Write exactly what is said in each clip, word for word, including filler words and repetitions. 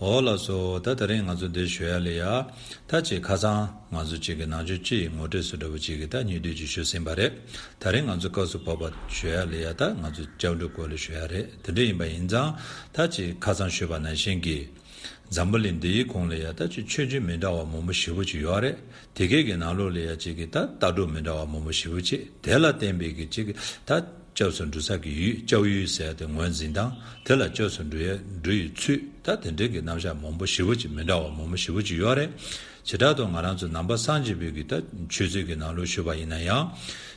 འོ་ལགས་སོ། ད་དེ་རིང་ང་ཚོ་འདི་ཞུ་ཡ་ལ་ཡ། ད་ཅིག་ཁ་སང་ང་ཚོ་ཅིག་གི་ནང་ཆོས་སྤྱི་ཡི་ངོ་སྤྲོད་སུ་འདྲ་བོ་ཅིག་གི་ད་སྙིང་བསྡུས་ཅིག་ཞུས་ཟིན་པ་རེད། དེ་རིང་ང་ཚོ་སྐབས་སུ་བབ་པ་ཞུ་ཡ་ལ་ཡ། ད་ང་ཚོ་སྐྱབས་འགྲོའི་སྐོར་ལ་ཞུ་ཡ་རེད། དེ་འདྲ་ཡིན་པ་ཡིན་ཙང་ད་ཅིག་ཁ་སང་ཞུས་པ་ནང་བཞིན་གྱི། འཛམ་བུ་གླིང་འདིའི་གོང་ལ་ཡ་ད་ཅིག་ཆོས་བརྒྱུད་མི་འདྲ་བ་མང་པོ་ཞེ་པོ་ཅིག་ཡོད་རེད། དེ་གའི་གི་ནང་ལོགས་ལ་ཡ་ཅིག་གི་ད་ལྟ་གྲུབ་མི་འདྲ་བ་མང་པོ་ཞེ་པོ་ཅིག་དེ་ལ་བརྟེན་པའི་གི་ཅིག་གི་ད་སྐྱབས་སུ་འགྲོ་ས་གི་ཡུལ། སྐྱབས་ཡུལ་ཟེར་ཏེ་ངོས་འཛིན་སྟངས། དེ་ལ་སྐྱབས་སུ་འགྲོ་ཡ་འགྲོ་ཡི་ཚུལ། ད་དེ་འདྲའི་གི་རྣམ་གཞག་མང་པོ་ཞེ་པོ་ཅིག་མི་འདྲ་བ་མང་པོ་ཞེ་པོ་ཅིག་ཡོད་རེད། བྱེ་བྲག་ཏུ་ང་རང་ཚོ་ནང་པ་སངས་རྒྱས་པའི་གི་ད་ཆོས་ཚུལ་གི་ནང་ལོགས་ཞུས་པ་ཡིན་ན་ཡང་།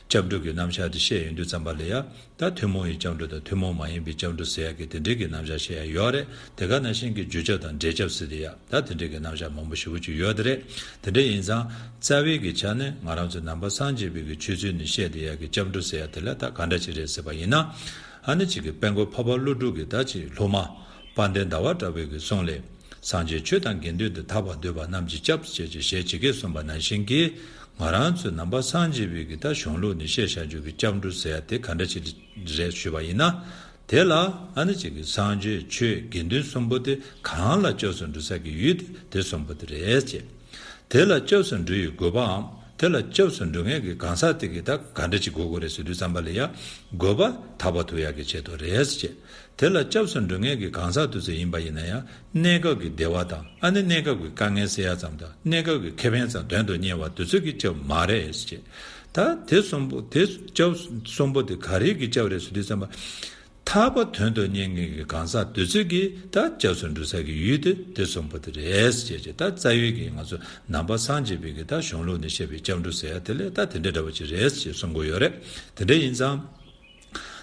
སྐྱབས་འགྲོ་གི་རྣམ་གཞག་དེ་བཤད་ཡོང་དུས་ཙམ་པ་ལ་ཡ། ད་ཐུན་མོང་བའི་སྐྱབས་འགྲོ་དང་ཐུན་མོང་མ་ཡིན་པའི་སྐྱབས་འགྲོ་ཟེར་ཡ་གི་དེ་འདྲའི་གི་རྣམ་གཞག་བཤད་ཡ་ཡོད་རེད། དེ་ག་ནང་བཞིན་གྱི་བརྗོད་བྱ་དང་འབྲས་སྐྱབས་ཟེར་དེ་ཡ། ད་དེ་འདྲའི་གི་རྣམ་གཞག་མང་པོ་ཞེ་པོ་ཅིག་ཡོད་དེ་རེད། དེ་འདྲ་ཡིན་ཙང་རྩ་བའི་གི་ཆ་ནས་ང་རང་ཚོའི་ནང་པ་སངས་རྒྱས་པའི་གི་ཆོས་ཚུལ་ནས་བཤད་དེ་ཡ་གི་སྐྱབས་འགྲོ་ཟེར་ཡ་དེ་ལ་ད་ག་འདྲ་ཅིག་རེད་ཟེར་བ་ཡིན་ན། ཨ་ནི་ཅིག་གི་དཔལ་མགོན་འཕགས་པ་ཀླུ་སྒྲུབ་ཀྱི་ད་ཅིག་སློབ་མ་དཔལ་ལྡན་ཟླ་བ་གྲགས་པའི་གི་གསུང་ལས། སངས་རྒྱས་ཆོས་དང་དགེ་འདུན་དུ། ཐར་པར་འདོད་པ་རྣམས་ཀྱི་སྐྱབས་ཞེས་བྱ་ཞེས་ཇི་སྐད་གསུངས་པ་ནང་བཞིན་གྱི། ང་རང་ཚོའི་ནང་པ་སངས་རྒྱས་པའི་གི་ད་གཞུང་ལུགས་ནས་བཤད་བྱ་རྒྱུ་གི་སྐྱབས་འགྲོ་ཟེར་ཡ་དེ་ག་འདྲ་ཅིག་རེད་ཞུས་པ་ཡིན་ན། དེ་ལ་ཨ་ནི་ཅིག་གི་སངས་རྒྱས་ཆོས་དགེ་འདུན་གསུམ་པོ་དེ་གང་ལ་སྐྱབས་སུ་འགྲོ་ས་གི་ཡུལ་དེ་དེ་གསུམ་པོ་དེ་རེད་ཅེས། དེ་ལ་སྐྱབས་སུ་འགྲོ་བའི་དགོས་པའམ། དེ་ལ་སྐྱབས་སུ་འགྲོ་མཁན་གྱི་གང་ཟག་དེ་གིས་ད་ག་འདྲ་ཅིག་དགོས་དགོས་རེད་ཟེར་དུས་ཙམ་པ་ལ་ཡ། དགོས་པ་ཐར་པ་ཐོབ་ཡག་གི་ཆེད་དུ་རེད་ཅེས། དེ་ལ་སྐྱབས་སུ་འགྲོ་མཁན་གྱི་གང་ཟག་དེ་ཚོ་ཡིན་པ་ཡིན་ན་ཡང་གནས་སྐབས་ཀྱི་བདེ་བ་དང་། ཨ་ནི་གནས་སྐབས་ཀྱི་དཀའ་ངལ་སེལ་ཡག་ཙམ་དང་། གནས་སྐབས་ཀྱི་ཁེ་ཕན་ཙམ་དོན་དུ་གཉེར་བ་དེ་ཚོ་གི་སྐྱབས་མ་རེད་ཅེས། ད་དེ་གསུམ་པོ་དེ་སྐྱབས་གསུམ་པོ་དེ་ག་རེ་གི་སྐྱབས་རེད་ཟེར་དུས་ཙམ་པ། ཐར་པ་དོན་དུ་གཉེར་མཁན་གྱི་གང་ཟག་དེ་ཚོ་གིས་ད་སྐྱབས་སུ་འགྲོ་ས་གི་ཡུལ་དེ་དེ་གསུམ་པོ་དེ་རེད་ཅེས་ཀྱི། ད་རྩ་བའི་གི་ང་ཚོ་ནང་པ་སངས་རྒྱས་པའི་གི་ད་གཞུང་ལུགས་ནས་བཤད་པའི་སྐྱབས་འགྲོ་ཟེར་ཡ་དེ་ལས་ད་དེ་འདྲ་འདྲ་བོ་ཅིག་རེད་ཅེས་གསུང་གི་ཡོད་རེད། དེ་འདྲ་ཡིན་ཙང་།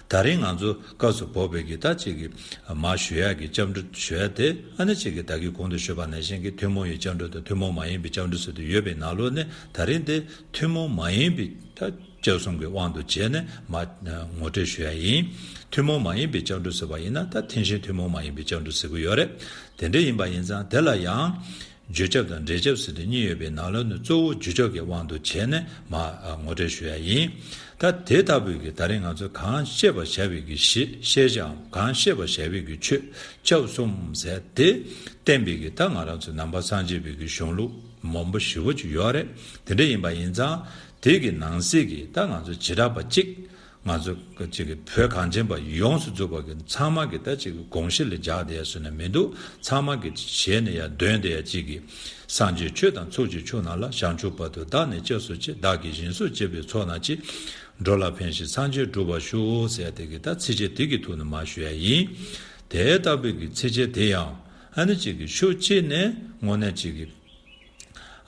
ད་རིང་ང་ཚོ་སྐབས་སུ་བབས་པའི་གི་ད་ཅིག་གི་མ་ཞུ་ཡ་གི་སྐྱབས་འགྲོ་ཞུ་ཡ་དེ། ཨ་ནི་ཅིག་གི་ད་གིན་གོང་དུ་ཞུས་པ་ནང་བཞིན་གྱི་ཐུན་མོང་བའི་སྐྱབས་འགྲོ་དང་ཐུན་མོང་མ་ཡིན་པའི་སྐྱབས་འགྲོ་ཟེར་དུ་ཡོད་པའི་ནང་ལོགས་ནས། ད་རིང་དེ་ཐུན་མོང་མ་ཡིན་པའི་ད་སྐྱབས་གསུམ་གྱི་དབང་དུ་བྱས་ནས་མ་ངོ་སྤྲོད་ཞུ་ཡ་ཡིན། ཐུན་མོང་མ་ཡིན་པའི་སྐྱབས་འགྲོ་ཟེར་བ་ཡིན་ན། ད་ཐེངས་ཤིག་ཐུན་མོང་མ་ཡིན་པའི་སྐྱབས་འགྲོ་ཟེར་གྱི་ཡོད་རེད། དེ་འདྲ་ཡིན་པ་ཡིན་ཙང་དེ་ལ་ཡང་བརྗོད་སྐྱབས་དང་འབྲས་སྐྱབས་ཟེར་དུ་གཉིས་ཡོད་པའི་ནང་ལོགས་ནས་གཙོ་བོ་བརྗོད་སྐྱབས་ཀྱི་དབང་དུ་བྱས་ནས་མ་ངོ་སྤྲོད་ཞུ་ཡ་ཡིན། ད་དེ་ལྟ་བུའི་གི་ད་རིང་ང་ཚོས་གང་བཤད་པར་བྱ་བའི་གི་གཞི། བཤད་བྱའམ་གང་བཤད་པར་བྱ་བའི་གི་ཆོས། སྐྱབས་གསུམ་ཟེར་དེ་བསྟན་པའི་གི་ད་ང་རང་ཚོའི་ནང་པ་སངས་རྒྱས་པའི་གི་གཞུང་ལུགས་མང་པོ་ཞེ་པོ་ཅིག་ཡོད་རེད། དེ་འདྲ་ཡིན་པ་ཡིན་ཙང་དེ་གི་ནང་གསེས་ཀྱི་ད་ང་ཚོ་བྱེ་བྲག་པ་གཅིག་ང་ཚོ་གཅིག་གི་བོད་གངས་ཅན་པ་ཡོངས་སུ་རྫོགས་པ་གི་ཚང་མ་གི་ད་ཅིག་གི་དགོངས་གཞི་ལ་སྦྱར་བསྡད་ཡ་བཟོས་ནས་མི་འདུག་ཚང་མ་གི་ཞལ་ནས་ཡ་འདོན་བསྡད་ཡ་གཅིག་གི། སངས་རྒྱས་ཆོས་དང་ཚོགས་ཀྱི་མཆོག་རྣམས་ལ། བྱང་ཆུབ་བར་དུ་བདག་ནི་སྐྱབས་སུ་མཆི། བདག་གིས་སྦྱིན་སོགས་བགྱིས་པའི་ཚོགས་རྣམས་ཀྱིས། འགྲོ་ལ་ཕན་ཞིང་སངས་རྒྱས་འགྲུབ་པར་ཤོག་ཟེར་ཡ་དེ་གི་ད་ཚིགས་བཅད་དེ་གི་ཐོག་ནས་མར་ཞུ་ཡ་ཡིན། དེ་ལྟ་བུའི་གི་ཚིགས་བཅད་དེ་ཡང་ཨ་ནི་གཅིག་གི་ཕྱོགས་གཅིག་ནས་དངོས་གནས་གཅིག་གི།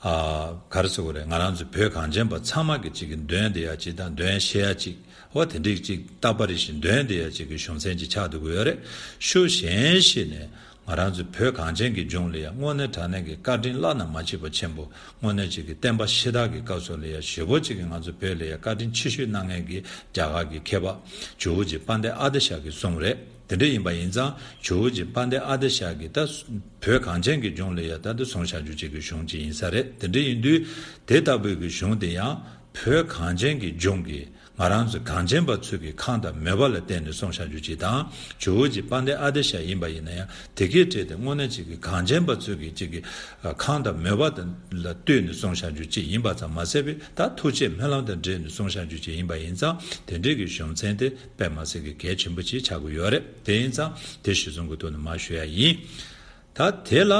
ཨ། ག་རེ་ཟེར་དགོས་རེད། ང་རང་ཚོ་བོད་གངས་ཅན་པ་ཚང་མ་གི་གཅིག་གི་འདོན་བསྡད་ཡ་གཅིག་དང་། འདོན་ཤེས་ཡ་གཅིག་འོ་དེ་འདྲའི་གཅིག་རྟག་པ་རེ་བཞིན་འདོན་བསྡད་ཡ་གཅིག་གི་གཞུང་ཚན་གཅིག་ཆགས་འདུག་གི་ཡོད་རེད། ཕྱོགས་གཞན་ཞིག་ནས་ང་རང་ཚོ་བོད་གངས་ཅན་གྱི་ལྗོངས་ལ་ཡ་དངོས་གནས་དྲང་གནས་ཀྱི་བཀའ་དྲིན་བླ་ན་མ་མཆིས་པ་ཆེན་པོ། དངོས་གནས་གཅིག་གི་བསྟན་པ་ཕྱི་དར་གྱི་སྐབས་སུ་ལ་ཡ་ཞེ་པོ་གཅིག་གི་ང་ཚོ་བོད་ལ་ཡ་བཀའ་དྲིན་ཆེ་ཤོས་གནང་མཁན་གྱི་རྒྱ་གར་གྱི་མཁས་པ་ཇོ་བོ་རྗེ་དཔལ་ལྡན་ཨ་ཏི་ཤ་གི་གསུང་རེད། དེ་འདྲ་ཡིན་པ་ཡིན་ཙང་ཇོ་བོ་རྗེ་དཔལ་ལྡན་ཨ་ཏི་ཤ་གིས་ད་བོད་གངས་ཅན་གྱི་ལྗོངས་ལ་ཡ་ད་དུ་གསུངས་བཞག་རྒྱུ་གཅིག་གི་གཞུང་གཅིག་ཡིན་ས་རེད། དེ་འདྲ་ཡིན་དུས་དེ་ལྟ་བུའི་གི་གཞུང་དེ་ཡང་བོད་གངས་ཅན་གྱི་ལྗོངས་ཀྱི་ང་རང་ཚོ་གངས་ཅན་པ་ཚོའི་གི་ཁམས་དང་མོས་པ་ལ་བརྟེན་ནས་གསུངས་བཞག་རྒྱུ་གཅིག་དང་། ཇོ་བོ་རྗེ་དཔལ་ལྡན་ཨ་ཏི་ཤ་ཡིན་པ་ཡིན་ན་ཡང་དེ་གའི་གྲས་དེ་དངོས་གནས་གཅིག་གི་གངས་ཅན་པ་ཚོའི་གི་གཅིག་གི་ཁམས་དང་མོས་པ་དང་ལ་ལྟོས་ནས་གསུངས་བཞག་རྒྱུ་གཅིག་ཡིན་པ་ཙམ་མ་ཟད་པའི་ད་ཐུགས་བསྐྱེད་སྨོན་ལམ་དང་འབྲེལ་ནས་གསུངས་བཞག་རྒྱུ་གཅིག་ཡིན་པ་ཡིན་ཙང་དེ་འདྲའི་གི་གཞུང་ཚན་དེ་དཔེ་མ་སྲིད་ཀྱི་གལ་ཆེན་པོ་ཅིག་ཆགས་ཀྱི་ཡོད་རེད། དེ་ཡིན་ཙང་དེ་གཞི་བཟུང་གི་ཐོག་ནས་མར་ཞུ་ཡ་ཡིན། ད་དེ་ལ་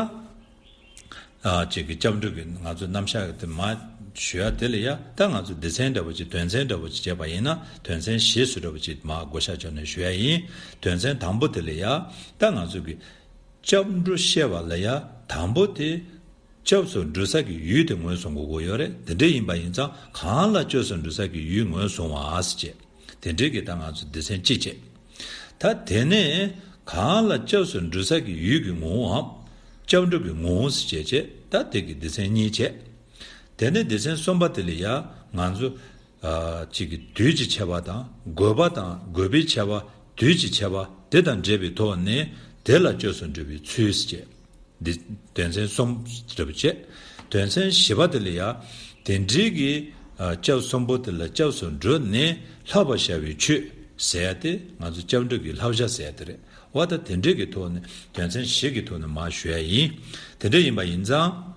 ཨ་ཅིག་གི་སྐྱབས་འགྲོ་གི་ང་ཚོ་རྣམ་གཞག་དེ་མར་ཞུ་ཡ་དེ་ལ་ཡ། ད་ང་ཚོ་སྡེ་ཚན་འདྲ་བོ་ཅིག་དོན་ཚན་འདྲ་བོ་ཅིག་བྱས་པ་ཡིན་ན་དོན་ཚན་བཞི་སུ་འདྲ་བོ་ཅིག་མར་བགོ་བཤའ་བྱས་ནས་ཞུ་ཡ་ཡིན། དོན་ཚན་དང་པོ་དེ་ལ་ཡ། ད་ང་ཚོ་གི་སྐྱབས་འགྲོ་བཤད་པ་ལ་ཡ་དང་པོ་དེ། སྐྱབས་སུ་འགྲོ་ས་གི་ཡུལ་དེ་ངོས་བཟུང་དགོས་ཀྱི་ཡོད་རེད། དེ་འདྲ་ཡིན་པ་ཡིན་ཙང་གང་ལ་སྐྱབས་སུ་འགྲོ་ས་གི་ཡུལ་ངོས་བཟུང་བ་ཟེར་བྱས། དེ་འདྲའི་གི་ད་ང་ཚོ་སྡེ་ཚན་གཅིག་བྱས། ད་དེ་ནས་གང་ལ་སྐྱབས་སུ་འགྲོ་ས་གི་ཡུལ་གྱི་ངོ་བོའམ་སྐྱབས་འགྲོ་གི་ངོ་བོ་ཟེར་བྱས་བྱས། ད་དེ་གི་སྡེ་ཚན་གཉིས་བྱས། དེ་ནས་སྡེ་ཚན་གསུམ་པ་དེ་ལ་ཡ་ང་ཚོ་ཨ་གཅིག་གི་དུས་ཀྱི་ཁྱད་པར་དང་། དགོས་པ་དང་དགོས་པའི་ཁྱད་པར། དུས་ཀྱི་ཁྱད་པར་དེ་དང་འབྲེལ་བའི་ཐོག་ནས་དེ་ལ་སྐྱབས་སུ་འགྲོ་བའི་ཚུལ་ཟེར་བྱས། འདི་དོན་ཚན་གསུམ་འདྲ་བོ་བྱས། དོན་ཚན་བཞི་པ་དེ་ལ་ཡ་དེ་འདྲའི་གི་ཨ་སྐྱབས་གསུམ་པོ་དེ་ལ་སྐྱབས་སུ་འགྲོ་ནས་བསླབ་པར་བྱ་བའི་ཆོས། ཟེར་ཡ་དེ་ང་ཚོ་སྐྱབས་འགྲོ་གི་བསླབ་བྱ་ཟེར་ཡ་དེ་རེད། འོ་ད་དེ་འདྲས་ཀྱི་ཐོག་ནས་དོན་ཚན་བཞི་གི་ཐོག་ནས་མར་ཞུ་ཡ་ཡིན། དེ་འདྲས་ཡིན་པ་ཡིན་ཙང་།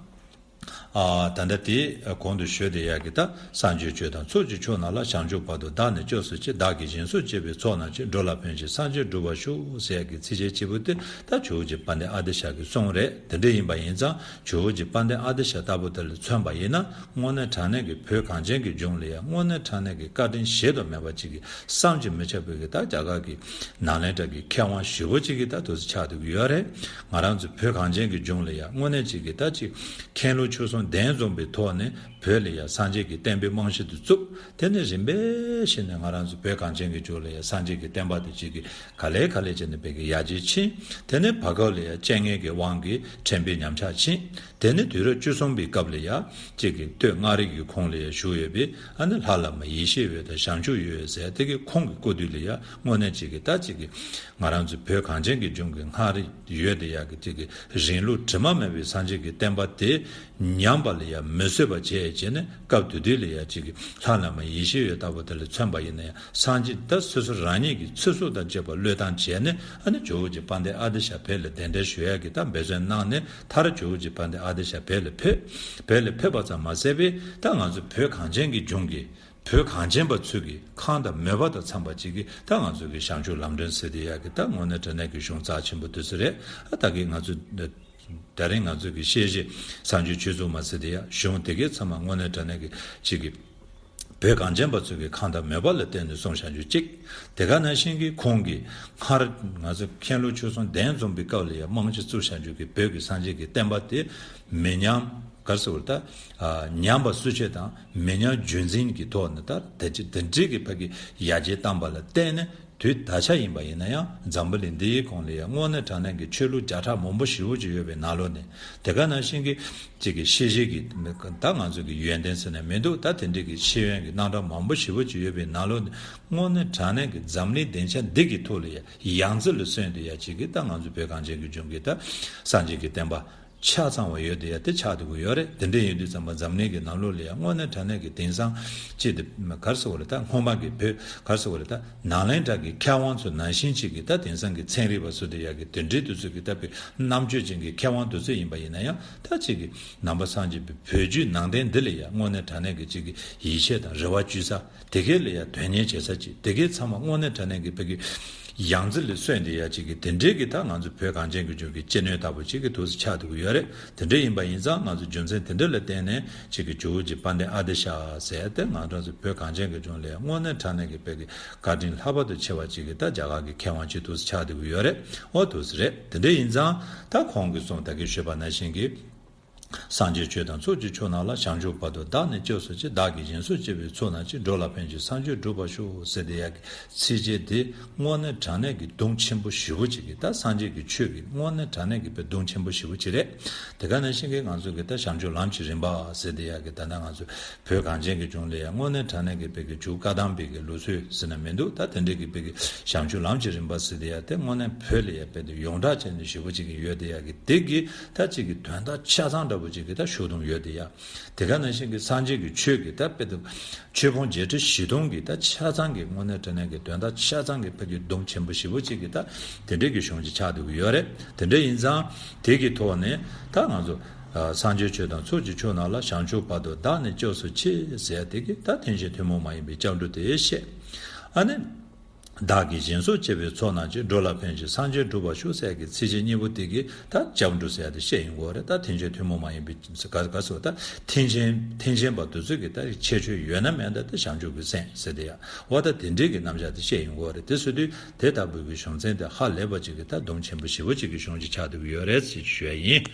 ཨ། ད་ལྟ་དེ་གོང་དུ་ཞུས་དེ་ཡ་གི་ད་སངས་རྒྱས་ཆོས་དང་ཚོགས་ཀྱི་མཆོག་རྣམས་ལ། བྱང་ཆུབ་བར་དུ་བདག་ནི་སྐྱབས་སུ་མཆི། བདག་གིས་སྦྱིན་སོགས་བགྱིས་པའི་ཚོགས་རྣམས་ཀྱིས། འགྲོ་ལ་ཕན་ཕྱིར་སངས་རྒྱས་འགྲུབ་པར་ཤོག་ཟེར་ཡ་གི་ཚིགས་བཅད་གཅིག་པོ་དེ་ད་ཇོ་བོ་རྗེ་དཔལ་ལྡན་ཨ་ཏི་ཤ་གི་གསུང་རེད། དེ་འདྲས་ཡིན་པ་ཡིན་ཙང་ཇོ་བོ་རྗེ་དཔལ་ལྡན་ཨ་ཏི་ཤ་ལྟ་བུ་དེ་ལ་མཚོན་པ་ཡིན་ན། དངོས་གནས་དྲང་གནས་ཀྱི་བོད་གངས་ཅན་གྱི་ལྗོངས་ལ་ཡ་དངོས་གནས་དྲང་གནས་ཀྱི་བཀའ་དྲིན་གཞལ་དུ་མེད་པ་ཅིག་གི་བསམ་གྱིས་མི་ཁྱབ་པའི་གི་ད་རྒྱ་གར་གྱི་ནཱ་ལེནྡྲ་གི་མཁས་དབང་ཞེ་པོ་ཅིག་གི་ད་དུ་ཆགས་འདུག་གི་ཡོད་རེད། ང་རང་ཚོ་བོད་གངས་ཅན་གྱི་ལྗོངས་ལ་ཡ་དངོས་གནས་ཅིག་གི་ད་ཅིག་མཁན་སློབ་ཆོས་གསུམ་གདན་འཛོམས་པའི་ཐོག་ནས་བོད་ལ་ཡ་སངས་རྒྱས་ཀྱི་བསྟན་པའི་རྨང་གཞི་དེ་བཙུགས། དེ་ནས་རིམ་པས་བྱས་ནས་ང་རང་ཚོ་བོད་གངས་ཅན་གྱི་ལྗོངས་ལ་ཡ་སངས་རྒྱས་ཀྱི་བསྟན་པ་དེ་ཅིག་གི་ག་ལེ་ག་ལེ་བྱས་ནས་བོད་ཀྱི་ཡར་རྒྱས་ཕྱིན། དེ་ནས་བར་སྐབས་ལ་ཡ་སྤྱན་སྔའི་གི་དབང་གིས་ཕྲན་བུ་ཉམས་ཆག་ཕྱིན། དེ་ནས་དུས་རབས་བཅུ་གསུམ་པའི་སྐབས་ལ་ཡ་གཅིག་གི་སྟོད་མངའ་རིས་ཀྱི་ཁོངས་ལ་ཡ་བཞུགས་ཡོད་པའི་ཨ་ནི་ལྷ་བླ་མ་ཡེ་ཤེས་འོད་དང་བྱང་ཆུབ་འོད་ཟེར་དེ་གི་ཁོང་གི་སྐུ་དུས་ལ་ཡ་དངོས་གནས་གཅིག་གི་ད་གཅིག་གི་ང་རང་ཚོའི་བོད་གངས་ཅན་གྱི་ལྗོངས་ཀྱི་མངའ་རིས་འོད་དེ་ཡ་གི་གཅིག་གི་རིང་ལུགས་དྲི་མ་མེད་པའི་སངས་རྒྱས་ཀྱི་བསྟན་པ་དེ་ཉམས་པ་ལ་ཡ་མི་བཟོད་པ་བྱས་བྱས་ནས་སྐབས་དེ་དུས་ལ་ཡ་གཅིག་གི་ལྷ་བླ་མ་ཡེ་ཤེས་འོད་ལྟ་བུ་དེ་ལ་མཚོན་པ་ཡིན་ན་ཡང་། སངས་རྒྱས་ད་སོ་སོ་རང་ཉིད་ཀྱི་ཚེ་སྲོག་དང་བཅས་པ་བློས་བཏང་བྱས་ནས་ཨ་ནི་ཇོ་བོ་རྗེ་དཔལ་ལྡན་ཨ་ཏི་ཤ་བོད་ལ་གདན་འདྲེན་ཞུ་ཡག་གི་ད་འབད་བརྩོན་གནང་ནས་མཐར་ཇོ་བོ་རྗེ་དཔལ་ལྡན་ཨ་ཏི་ཤ་བོད་ལ་ཕེབས། བོད་ལ་ཕེབས་པ་ཙམ་མ་ཟད་པའི་ད་ང་ཚོ་བོད་གངས་ཅན་གྱི་ལྗོངས་ཀྱི་བོད་གངས་ཅན་པ་ཚོ་གི་ཁམས་དང་མོས་པ་དང་འཚམས་པ་ཅིག་གི་ད་ང་ཚོ་གི་བྱང་ཆུབ་ལམ་སྒྲོན་ཟེར་དེ་ཡག་གི་ད་དངོས་གནས་དྲང་གནས་ཀྱི་གཞུང་རྩ་ཆེན་པོ་དེ་ཚོ་རེད། ཨ་ད་གི་ང་ཚོ་ད་རིང་ང་ཚོ་གི་བཤད་གཞི་སངས་རྒྱས་ཆོས་ཚོགས་མ་ཟེར་དེ་ཡ་གཞུང་དེ་གའི་ཚང་མ་དངོས་གནས་དྲང་གནས་ཀྱི་གཅིག་གི་བོད་གངས་ཅན་པ་ཚོ་གི་ཁམས་དང་མོས་པ་ལ་བརྟེན་ནས་གསུངས་བཞག་རྒྱུ་གཅིག་དེ་ག་ནང་བཞིན་གྱི་ཁོང་གིས་སྔར་ང་ཚོ་མཁན་སློབ་ཆོས་གསུམ་གདན་འཛོམས་པའི་སྐབས་ལ་ཡ་རྨང་གཞི་བཙུགས་བཞག་རྒྱུ་གི་བོད་ཀྱི་སངས་རྒྱས་ཀྱི་བསྟན་པ་དེ་མི་ཉམས་ག་རེ་ཟེར་དགོས་རེད་ད། ཉམས་པ་སུ་ཆེད་དང་མི་ཉམས་རྒྱུན་འཛིན་གྱི་ཐོག་ནས་ད་དེ་ཅི་དེ་འདྲའི་གི་ཕ་གི་ཡར་རྒྱས་བཏང་པ་ལ་བརྟེན་ནས། དུས་ད་ཆ་ཡིན་པ་ཡིན་ན་ཡང་འཛམ་བུ་གླིང་འདིའི་གོང་ལ་ཡང་དངོས་གནས་དྲང་གནས་ཀྱི་ཆོས་ལུགས་བརྒྱ་ཕྲག་མང་པོ་ཞེ་པོ་ཅིག་ཡོད་པའི་ནང་ལོགས་ནས། དེ་ག་ནང་བཞིན་གྱི་གཅིག་གི་ཤེས་བྱའི་གི་ད་ང་ཚོ་གི་ཡོན་ཏན་ཟེར་ན་མི་འདུག་ད་དེ་འདྲའི་གི་ཤེས་ཡོན་གྱི་རྣམ་གྲངས་མང་པོ་ཞེ་པོ་ཅིག་ཡོད་པའི་ནང་ལོགས་ནས་དངོས་གནས་དྲང་གནས་ཀྱི་འཛམ་གླིང་སྡིངས་ཆ་འདི་གི་ཐོག་ལ་ཡང་ཡང་རྩེ་ལ་སོན་ཏེ་ཡ་གཅིག་གི་ད་ང་ཚོ་བོད་གངས་ཅན་གྱི་ལྗོངས་ཀྱི་ད་སངས་རྒྱས་ཀྱི་བསྟན་པ། ཆ་ཚང་བ་ཡོད་དེ་ཡ་དེ་ཆགས་འདུག་གི་ཡོད་རེད། དེ་འདྲ་ཡིན་དུས་ཙམ་པ་འཛམ་གླིང་གི་ནང་ལོགས་ལ་ཡ་དངོས་གནས་དྲང་གནས་ཀྱི་དེང་སང་ཅིག་དེ་ག་རེ་ཟེར་དགོས་རེད་ད། སྔོན་མ་གི་བོད་ག་རེ་ཟེར་དགོས་རེད་ད། ནཱ་ལེནྡྲ་གི་མཁས་དབང་ཚོ་ནང་བཞིན་ཅིག་གི་ད་དེང་སང་གི་ཚན་རིག་པ་ཚོ་དེ་ཡ་གི་དེ་འདྲའི་དུས་ཚོད་ཀྱི་ད་བོད་རྣམ་དཔྱོད་ཅན་གྱི་མཁས་དབང་དེ་ཚོ་ཡིན་པ་ཡིན་ན་ཡང་། ད་ཅིག་གི་ནང་པ་སངས་རྒྱས་པའི་བོད་བརྒྱུད་ནང་བསྟན་འདི་ལ་ཡ་དངོས་གནས་དྲང་གནས་ཀྱི་ཅིག་གི་ཡིད་ཆེས་དང་རེ་བ་བཅོལ་ས། དེ་གའི་ལ་ཡ་དོན་གཉེར་བྱེད་ས་ཅིག་དེ་གའི་ཚང་མ་དངོས་གནས་དྲང་གནས་ཀྱི་བོད་ཀྱི་ཡང་རྩེ་ལ་སོན་ཏེ་ཡ་ཅིག་གི་དེ་འདྲའི་གི་ད་ང་ཚོ་བོད་གངས་ཅན་གྱི་ལྗོངས་ཀྱི་སྤྱི་ནོར་ལྟ་བུ་ཅིག་གི་དུས་སུ་ཆགས་འདུག་གི་ཡོད་རེད། དེ་འདྲ་ཡིན་པ་ཡིན་ཙང་ང་ཚོ་རྒྱུ་མཚན་དེ་འདྲ་ལ་བརྟེན་ནས་ཅིག་གི་ཇོ་བོ་རྗེ་དཔལ་ལྡན་ཨ་ཏི་ཤ་ཟེར་ཏེ་ང་རང་ཚོ་བོད་གངས་ཅན་གྱི་ལྗོངས་ལ་ཡ་དངོས་གནས་དྲང་གནས་ཀྱི་བོད་ཀྱི་བཀའ་དྲིན་ལྷག་པར་དུ་ཆེ་བ་ཅིག་གི་ད་རྒྱ་གར་གྱི་མཁས་དབང་ཅིག་དུས་སུ་ཆགས་འདུག་གི་ཡོད་རེད། འོ་དུས་སུ་རེད། དེ་འདྲ་ཡིན་ཙང་ད་ཁོང་གིས་གསུངས་ད་གིན་ཞུས་པ་ནང་བཞིན་གྱི། སངས་རྒྱས་ཆོས་དང་ཚོགས་ཀྱི་མཆོག་རྣམས་ལ། བྱང་ཆུབ་བར་དུ་བདག་ནི་སྐྱབས་སུ་མཆི། བདག་གིས་སྦྱིན་སོགས་བགྱིས་པའི་ཚོགས་རྣམས་ཀྱིས། འགྲོ་ལ་ཕན་ཕྱིར་སངས་རྒྱས་འགྲུབ་པར་ཤོག་ཟེར་དེ་ཡ་གི་ཚིགས་བཅད་དེ་དངོས་གནས་དྲང་གནས་ཀྱི་གདུང་ཆེན་པོ་ཞེ་པོ་ཅིག་གི་ད་སངས་རྒྱས་ཀྱི་ཆོས་ཀྱི་དངོས་གནས་དྲང་གནས་ཀྱི་དཔེ་གདུང་ཆེན་པོ་ཞེ་པོ་ཅིག་རེད། དེ་ག་ནང་བཞིན་གྱི་ང་ཚོ་གི་ད་བྱང་ཆུབ་ལམ་གྱི་རིམ་པ་ཟེར་དེ་ཡ་གི་ད་ལྟ་ང་ཚོ་བོད་གངས་ཅན་གྱི་ལྗོངས་ལ་ཡ་དངོས་གནས་དྲང་གནས་ཀྱི་བོད་ཀྱི་མཇུག་བཀའ་གདམས་པའི་གི་ལུགས་སྲོལ་ཟེར་ན་མི་འདུག་ད་དེ་འདྲའི་གི་བོད་ཀྱི་བྱང་ཆུབ་ལམ་གྱི་རིམ་པ་ཟེར་དེ་ཡ་དེ་དངོས་གནས་བོད་ལ་ཡ་དཔེ་དེ་ཡོངས་གྲགས་ཅན་དུ་ཞེ་པོ་ཅིག་གི་ཡོད་དེ་ཡ་གི་དེ་གི་ད་ཅིག་གི་དོན་དག་ཆ་ཚང་འདྲ་པོ་ཅིག་གི་ད་ཤོག་དུམ་ཡོད་དེ་ཡ། དེ་ག་ནང་བཞིན་གྱི་སངས་རྒྱས་ཀྱི་ཆོས་ཀྱི་ད་དཔེ་དེ་ཆོས་ཕུང་བརྒྱད་ཁྲི་བཞི་སྟོང་གི་ད་ཆ་ཚང་གི་དངོས་གནས་དྲང་གནས་ཀྱི་དོན་དག་ཆ་ཚང་གི་བོད་ཀྱི་གདུང་ཆེན་པོ་ཞེ་པོ་ཅིག་གི་ད་དེ་འདྲའི་གི་གཞུང་ཅིག་ཆགས་འདུག་གི་ཡོད་རེད། དེ་འདྲ་ཡིན་ཙང་དེ་གི་ཐོག་ནས་ད་ང་ཚོ་ཨ་སངས་རྒྱས་ཆོས་དང་ཚོགས་ཀྱི་མཆོག་རྣམས་ལ། བྱང་ཆུབ་བར་དུ་བདག་ནི་སྐྱབས་སུ་མཆི་ཟེར་དེ་གི་ད་མཐུན་རྐྱེན་ཐུན་མོང་མ་ཡིན་པའི་སྐྱབས་འགྲོ་དེ་བཤད། ཨ་ནི། བདག་གིས་སྦྱིན་སོགས་བགྱིས་པའི་ཚོགས་རྣམས་ཀྱིས། འགྲོ་ལ་ཕན་ཕྱིར་སངས་རྒྱས་འགྲུབ་པར་ཤོག་ཟེར་གྱི་ཚིགས་བཅད་གཉིས་པོ་དེ་གིས་ད་སྐྱབས་འགྲོ་ཟེར་ཡ་དེ་བཤད་ཡོང་གི་ཡོད་རེད། ད་མཐུན་རྐྱེན་ཐུན་མོང་མ་ཡིན་པའི་ག་ག་ཟེར་བ་ད་མཐུན་རྐྱེན་མཐུན་རྐྱེན་པ་དེ་ཚོ་གི་ད་ཁྱད་ཆོས་ཡོད་ན་མེད་ན་ད་བྱང་ཆུབ་ཀྱི་སེམས་ཟེར་དེ་ཡ། འོ་ད་དེ་འདྲའི་གི་རྣམ་གཞག་དེ་བཤད་ཡོང་གི་ཡོད་རེད། དེ་ཟེར་དུས་དེ་ལྟ་བུའི་གི་གཞུང་ཚན་དེ་ཧ་ལས་པ་ཅིག་གི་ད་གདུང་ཆེན་པོ་ཞེ་པོ་ཅིག་གི་གཞུང་ཅིག་ཆགས་བསྡད་ཀྱི་ཡོད་རེད་ཅེས་ཞུ་ཡ་ཡིན།